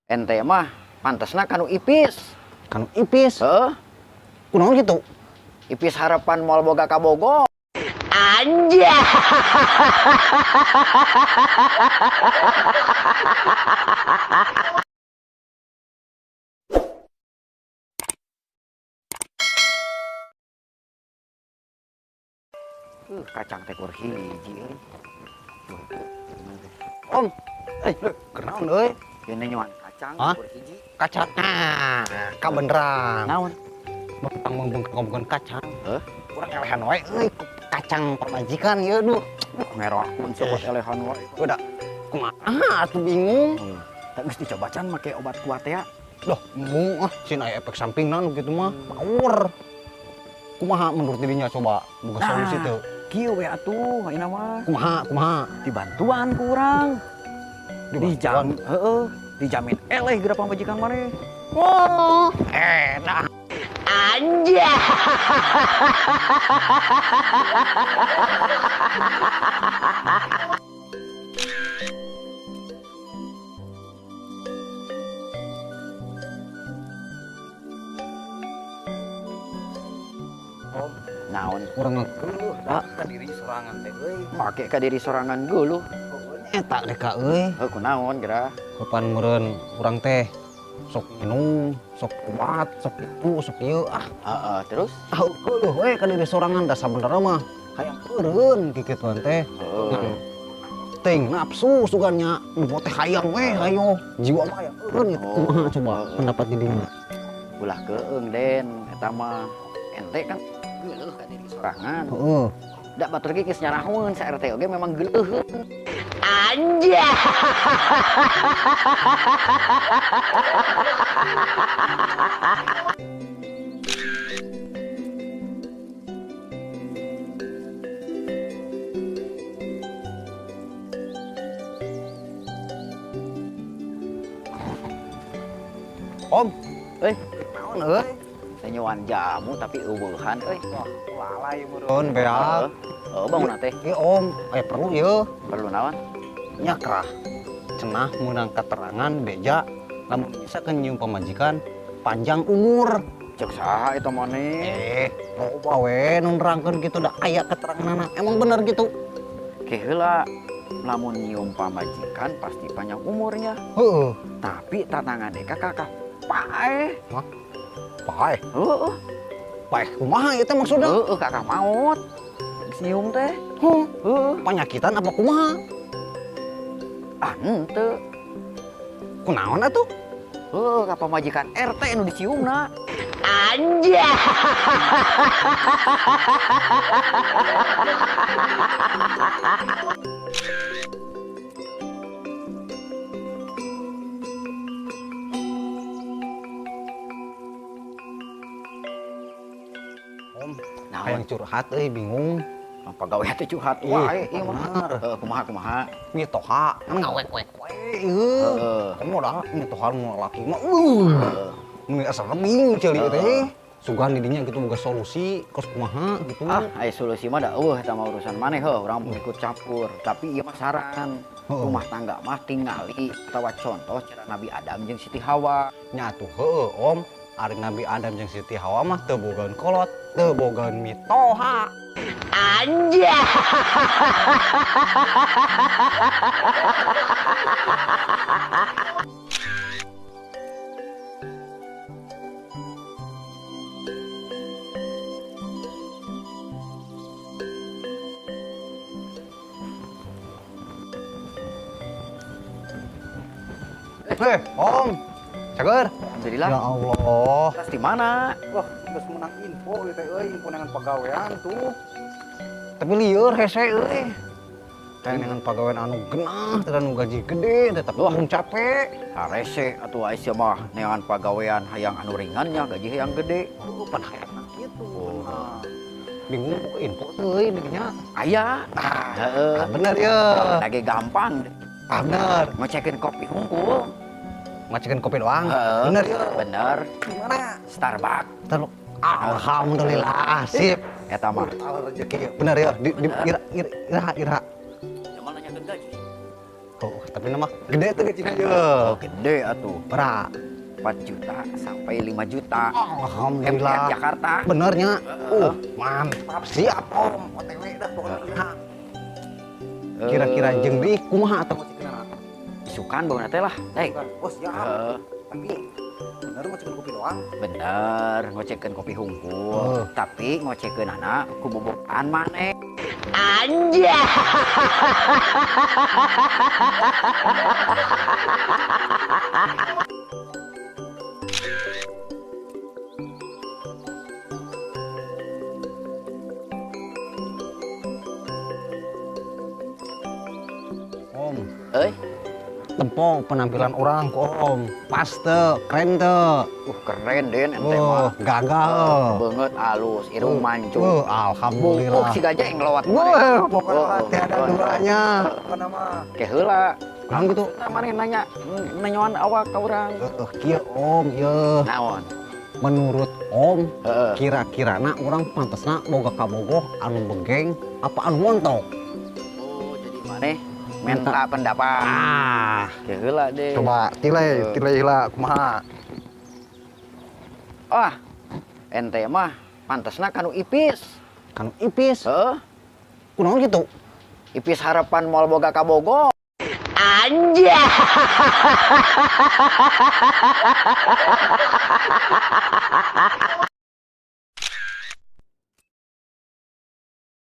Ente mah pantesna kanu Ipis. Kanu Ipis? Heeh. Kunaon gitu? Ipis harapan moal boga kabogo. Anjay. Kacang teh kur hiji euy. Om, kenaon euy? Ieu nyuan kacang kur hiji. Kacang. Nah, kabeneran. Naon? Bang kacang. Heuh? Urang elehan wae euy kacang pamajikan ieu duh. Ngeroakun sok elehan wae. Udah. Kumaha atuh bingung. Tah geus dicoba can make obat kuat ya. Duh, embung ah sin aya efek sampingna nu kitu mah. Power. Kumaha menurut dirinya coba boga solusi teu? Kieu we atuh ayeuna mah. Kumaha kumaha? Dibantuan ku urang. Dijamin, heeh, dijamin eleh geura pamajikan maneh. Wah, enak. Anjay. Om, naon? Urang ngegeluh da ka diri sorangan teh euy. Make ka diri sorangan geuluh. Eta deh ka euy. Heuh kunaon geura? Kapan meureun urang teh sok minum, sok kuat, sok itu, sok ieu ah. Heeh, terus? Ah geuluh we ka diri sorangan da sabenerna mah hayang eureun kikituan teh. Heeh. Ting nafsu sugannya nu teh hayang we hayo. Jiwa mah hayang eureun gitu. Kumaha coba pendapat dirinya? Ulah keung Den, eta mah ente kan geuleuh ka diri sorangan. Heeh. Da batur ge geus nyarahoeun sa RT oge memang geuleuh. Anjay. Om, euy, naon euy? Nyuan jamu tapi eueuhan euy. Wah, lalai meureun beak. Heeh, bangun teh. Ieu Om, aya perlu ieu. Perlu naon? Nya kerah. Cenah meunang keterangan beja lamun bisa kan nyium pamajikan panjang umur. Cek saha eta maneh? Loba we nu nerangkeun kitu da aya keteranganna. Emang bener gitu? Ke heula lamun nyium pamajikan pasti panjang umurnya. Heeh. Tapi tatangan deka kakak paeh. Hah? Paeh? Heeh. Paeh kumaha ieu teh maksudna? Heeh, kakak maot. Geus nyium teh. Heuh. Heeh. Panyakitan apa kumaha? Ah, henteu. Kunaon atuh? Heuh, ka pamajikan RT nu diciumna. Anjay. Om, hayang curhat euy bingung. Pagawe teh curhat wae ieu mah. Heeh, kumaha kumaha. Mitoha kan ngawek-wek we ieu. Kamu dah mitoha nu lalaki mah. Mun asa bingung ceuli teh. Sugan didinya gitu boga solusi kos kumaha gitu. Ah, aya solusi mah da eueuh eta mah urusan maneh heuh, urang ikut campur. Tapi ieu mah saran. Rumah tangga mah tingali atawa contoh cara Nabi Adam jeung Siti Hawa. Nya atuh heueuh Om, ari Nabi Adam jeung Siti Hawa mah teu bogaeun kolot, teu bogaeun mitoha. Anjay. Heh, Om. Cager. Alhamdulillah. Ya Allah. Tas di mana? Wah, geus menang info ieu teh euy, info dengan pagawean tuh. Tapi lieur hese euy. Teh dengan pagawean anu genah, teh anu gaji gede, teh tapi urang capek. Harese atuh aya sia mah neangan pagawean hayang anu ringannya, gaji hayang gede. Oh, pan hayangna kitu. Oh. Bingung buka info teh euy dinya. Aya. Heeh. Ah, bener ye. Lagi gampang. Ah, bener. Ngecekin kopi hungkul. Ngecekin kopi doang. Bener ya? Bener. Gimana? Starbucks. Starbucks. Alhamdulillah, sip. Eta mah. Rezeki. Bener ya? Di ira ira ira. Jamal nanyakeun gaji. Oh, tapi Tapi nama gede tuh gajina ye. Oh, gede atuh. Bra. 4 juta sampai 5 juta. Alhamdulillah. MPR Jakarta. Benernya. Mantap. Siap Om. OTW dah pokoknya. Kira-kira jeung deui kumaha atuh ngocekna? Isukan bauna teh lah. Teh. Oh, siap. Tapi bener ngocekkeun kopi doang? Bener, ngocekkeun kopi hungkul. Tapi ngocekkeunana ku bobokan maneh. Anjay. Om. Euy. Tempo penampilan orang ku Om. Pas teu, keren teu. Keren Den ente mah. Gagal. Banget alus, irung mancung. Alhamdulillah. Bungkuk si gajah yang lewat. Wah, pokoknya tiada duanya. Pokoknya mah. Ke heula. Kurang gitu. Nah, maneh nanya nanyoan awak ka urang. Kieu Om, ieu. Naon? Menurut Om, kira-kirana urang pantesna boga kabogoh anu begeng apa anu montok? Oh, jadi maneh minta pendapat. Ah, ke heula deh. Coba tilai, tilai heula kumaha? Ah, ente mah pantesna kanu ipis. Kanu ipis? Heeh. Kunaon gitu? Ipis harapan moal boga kabogoh. Anjay.